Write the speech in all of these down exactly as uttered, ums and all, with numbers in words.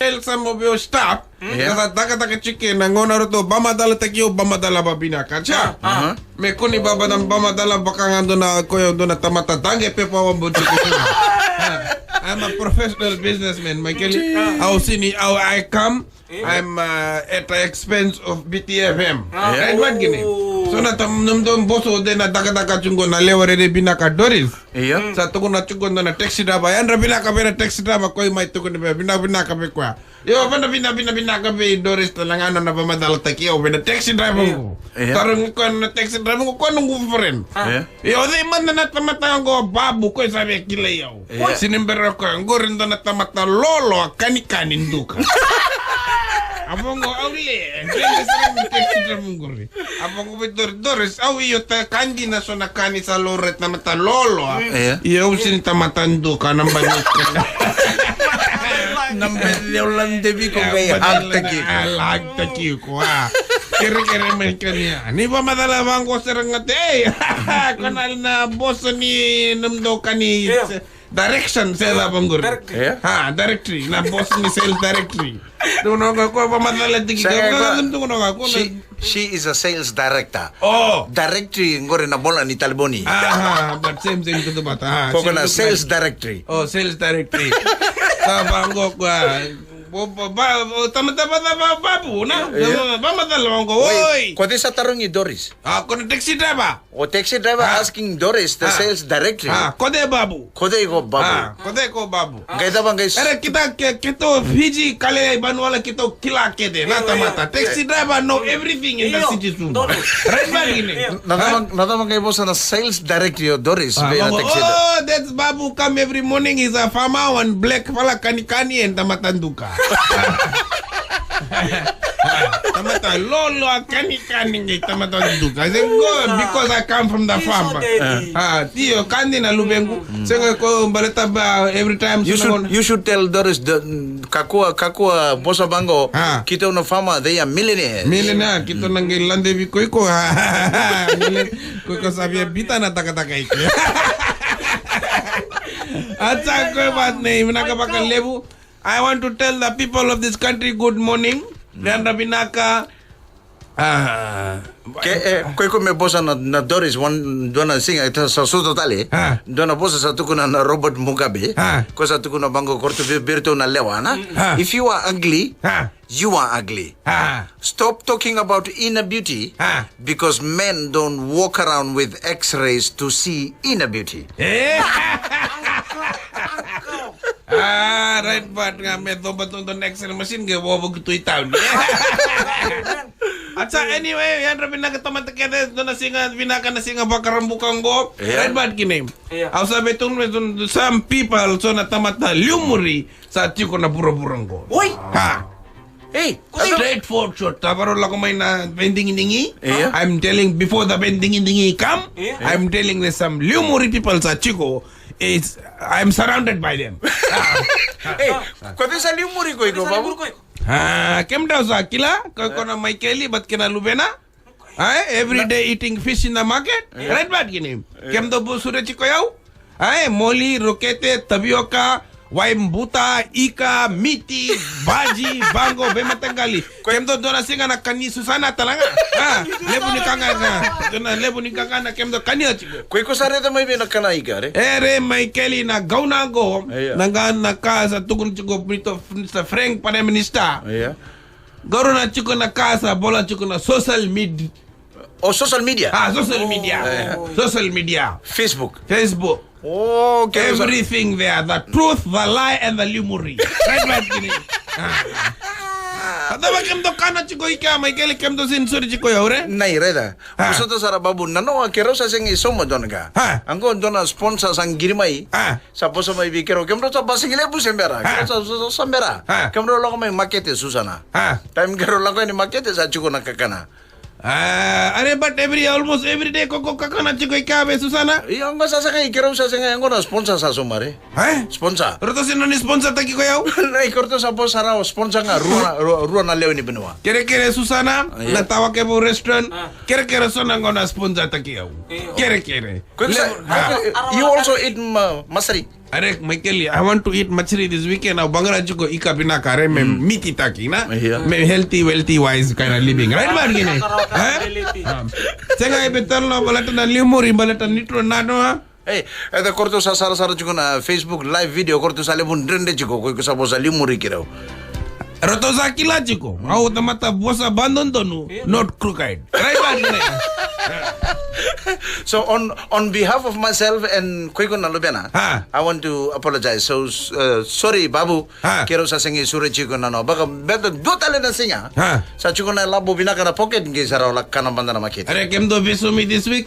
Tell some of your staff. Ia. Ka sa takataka tiko na gauna ratou vamatalataki au, vamatalataki vinaka. Sa. Aha. Me kua ni vamatalataki, vamatalataki vaka ga dua na, koya dua na tamata dage pepa wabo tiko. I'm a professional businessman, Michael. Au sini, au, I come, I'm, uh, at the expense of B T F M. Right, what gini? So na tam, nam dom boso de na takataka tiko na lewa rere vinaka Doris. Ia. Sa tukuna tiko na taxi driver. Yadra vinaka vei na taxi driver, koya mai tukuna vei, vinaka, vinaka vei koya. Io, vana vina, vina, vinaka vei Doris, tale ga na vamatalataki au vei na taxi driver qo. Ia. Tarogi koya na taxi driver qo, koya noqu friend. Ia. Io, o cei mada na tamata qo, Babu, koya sa via kilai au. Ia. Sini bera koya, qori dua na tamata lolo, kanikani duka. A vo qo, au le, qai sara na taxi driver qori. A vo qo vei Doris, Doris, au io ta ka dina so na ka ni sa lolo, tamata lolo. Ia. Io, au sini tamata duka, na bani. Na bani, au lade vei iko, qai hagtaki. A, hagtaki iko, a. Kerekere mai kania. Ni vamatalataki vaqo sara ga te, ei, ko na, na boso ni nam dau kani. Ia. Direction, se cava qori. Direct-. Ia. Ha, directory. Na boss ni sales directory. Tukuna ga koya vamatalataki. Sa ga koya, tukuna ga koya. She, she is a sales director. Oh. Directory qori na vola ni talevoni. Aha, but same thing to the bata. Ha, ko na sales directory. Oh, sales directory. Sa vaqo koya. Bo, bo, ba, bo, tamata ba, ba, ba, Babu, na? Ia. Vamatalataki vaqo. Oi. Oi. Ko cei sa tarogi Doris? A, ko na taxi driver. O taxi driver asking Doris, the sales directory. A, ko cei Babu? Ko cei ko Babu? A, ko cei ko Babu? Qai cava qai s- Era kita ke, keitou Fiji, Kalailai, Vanuatu, keitou kila kece na tamata. Taxi driver know everything in the city soon. Right, Bagine? Na cava, na cava qai vosa na sales directory o Doris vei na taxi driver? Oh, that's Babu come every morning, he's a farmer, one black fala kanikani and tamata duka. Tamata lolo a kanikani qai tamata duka. I say, go, because I come from the farm. Ah, tio, ka dina luvequ. Sega ko baleta ba every time. You should, you should tell Doris, kakua, kakua vosa vaqo. Keitou na farmer, they are millionaires. Millionaire, keitou na qai ladevi koya iko. Koya ko sa via bita na takataka iko. Acha koya vata nei, vinaka vakalevu. I want to tell the people of this country good morning. Yadra vinaka. Ah. Ke, e, ko iko me vosa na, na Doris, one, dua na siga, e, sa sota tale. Ah. Dua na vosa sa tukuna na Robert Mugabe. Ah. Ko sa tukuna vaqo, ko ratou vei iratou na lewa, na? Ah. If you are ugly, you are ugly. Ah. Stop talking about inner beauty, because men don't walk around with x-rays to see inner beauty. Eh? Ah, right, but nga me coba tu na x-ray machine ke bobo ki tu i town. Acha, anyway, yadra vinaka tamata kece, dua na siga vinaka na siga Vakaraubuka qo. Right, but kina. Au sa vei tu me some people, so na tamata liumuri sa tiko na vuravura qo. Oi. Ha. Ei, straightforward shot. Tavaro lako mai na veidigidigi. I'm telling before the veidigidigi come. I'm telling there's some liumuri people sa tiko. It's, I'm surrounded by them. Ei, ko vei sa liumuri ko iko, Babu? Ah, kemudou sa kila, ko iko na Michael, but kena luvena. Ai, every day eating fish in the market. Right, but kini. Kemudou bau sure tiko yau. Ai, moli, rokete, tavioka, wai buta, ika, miti, baji, vaqo, veimataqali. Kemudou dua na siga na kani Susana talaga. Ah, levu ni kaqana. Dua na levu ni kaqana kemudou kani oti. Ko iko sa raica mai vei na kana ika, re? E, re, Michael, na gauna qo. Na gauna ka sa tukuni tiko Mister Frank, Prime Minister. Qori na tiko na ka sa bola tiko na social media. O social media? Ah, social media. Social media. Facebook. Facebook. Okay. Everything there. The truth, the lie, and the liumuri. Right, right, kini. Cava kemudou kana tiko i kea, Michael, kemudou sini suri tiko ya, ure? Nai, raica. Au sota sara, Babu, na noa keirau sa sega ni sauma dua na ka. Qo dua na sponsor sa qiri mai. Sa vosa mai vei keirau, kemudou sa basigi levu se bera. Keirau sa, sa, sa bera. Kemudou lako mai makete, Susana. Time keirau lako yani makete sa tiko na kakana. Ah, are, but every, almost every day ko, ko kakana tiko i kea vei Susana. Io, qo sa sega, keirau sa sega, qo na sponsor sa sauma, re. Sponsor. Ratou sega ni sponsor taki koya? Nai, ko ratou sa vosa sara o sponsor ga rua na, rua, rua na lewe ni vanua. Kerekere Susana, na Tawa Kevu restaurant. Kerekere so na qo na sponsor taki au. Kerekere. Ko iko sa, you also eat ma-, masari. Are, Michael, I want to eat machiri this weekend. Au vaqara tiko ika vinaka, re, me mititaki, na? Io. Me healthy, wealthy, wise kind of living. Right, Margine? Eh? Sega e betal na baleta na liu muri, baleta ni tro na noa. Ei, e da koratou sa sarasara tiko na Facebook live video, koratou sa levu dredre tiko, ko iko sa vosa liu muri kirau. Ratou sa kila tiko. Au tamata vosa badodonu, not crooked. Right, Margine? So on on behalf of myself and ko iko na luvena, ha. I want to apologize. So uh, sorry, Babu. Ha. Keirau sa sega ni sure tiko na no. Baka beta dua tale na siga. Ha. Sa tiko na labo vinaka na pocket qi sa rau la kana banda na makete. Are kemudou visit me this week?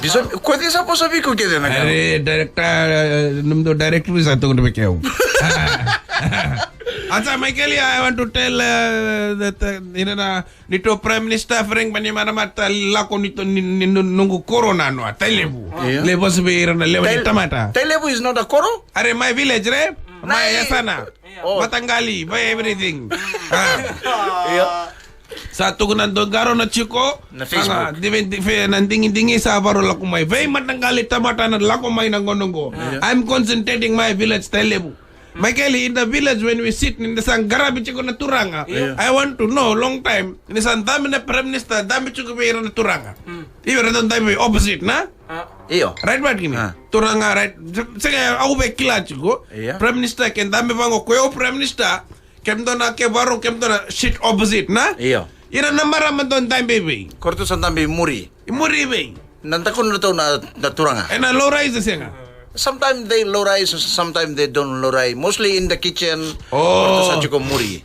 Visit, ko ti sa posa viko kece na ka. Are director, uh, nomudou director sa tukuna vei keu. Acha, Michael, I want to tell uh, that uh, ina na Ni to Prime Minister Frank Bainimarama, ta lako ni to ni, ni, ni noqu koro na noa, Tailevu. Io. Le vosa vei ira na lewe ni tamata. Tailevu is not a koro? Are my village, re? My yasana. Oh. Mataqali, my everything. Ah. Io. Sa tukuna dua qaro na tiko. Na Facebook. Anga, dive, dive, na digidigi sa varo lako mai. Vei mataqali tamata na lako mai na gauna qo. Io. I'm concentrating my village, Tailevu. Michael, in the village when we sit, ni da sa qaravi tiko na turaga. Io. I want to know, long time, ni sa dabe na Prime Minister, dabe tiko vei ira na turaga. Io, ira na dabe vei opposite, na? Io. Right, Margine? Ah. Turaga, right? Sega, au vei kila tiko. Io. Prime Minister, ke dabe vaqo, ko au Prime Minister, kemudou na ke varo, kemudou na sit opposite, na? Io. Ira na marama dou dabe vei. Koratou sa dabe muri. Muri vei. Na dakuna ratou na, na turaga. Ena low rise sega? Sometimes they low rise, sometimes they don't low rise. Mostly in the kitchen. Oh. Sa tiko muri.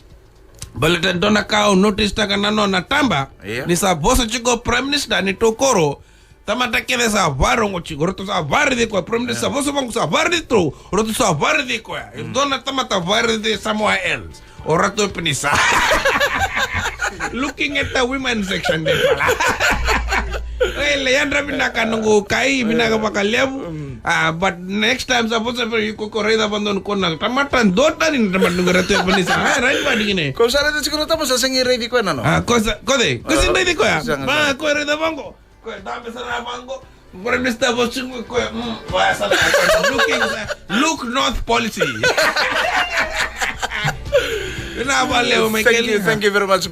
Baleta dua na ka au notice taka na nona taba. Io. Ni sa vosa tiko Prime Minister ni tokoro. Tamata kece sa varogo tiko. Ratou sa varaici koya. Prime Minister sa vosa vaqo sa varaici tou. Ratou sa varaici koya. Dua na tamata varaici somewhere else. O ratou e penisa. Looking at the women section de pala. Ei, le yadra vinaka noqu kai, vinaka vakalevu. Ah, but next time sa vosa vei iko ko raica vadonu ko na tamata dua tani na tamata noqu ratou e penisa. Ah, right, Margine? Ko sa raica tiko na tamata sa sega ni raici koya na no. Ah, ko sa, ko de, ko sa raici koya. Ma, ko raica vaqo. Koya dabe sara vaqo. Prime Minister vosa tiko koya, mm, vaya sara. Looking, look north policy. Vinaka vakalevu, Michael. Thank you, thank you very much.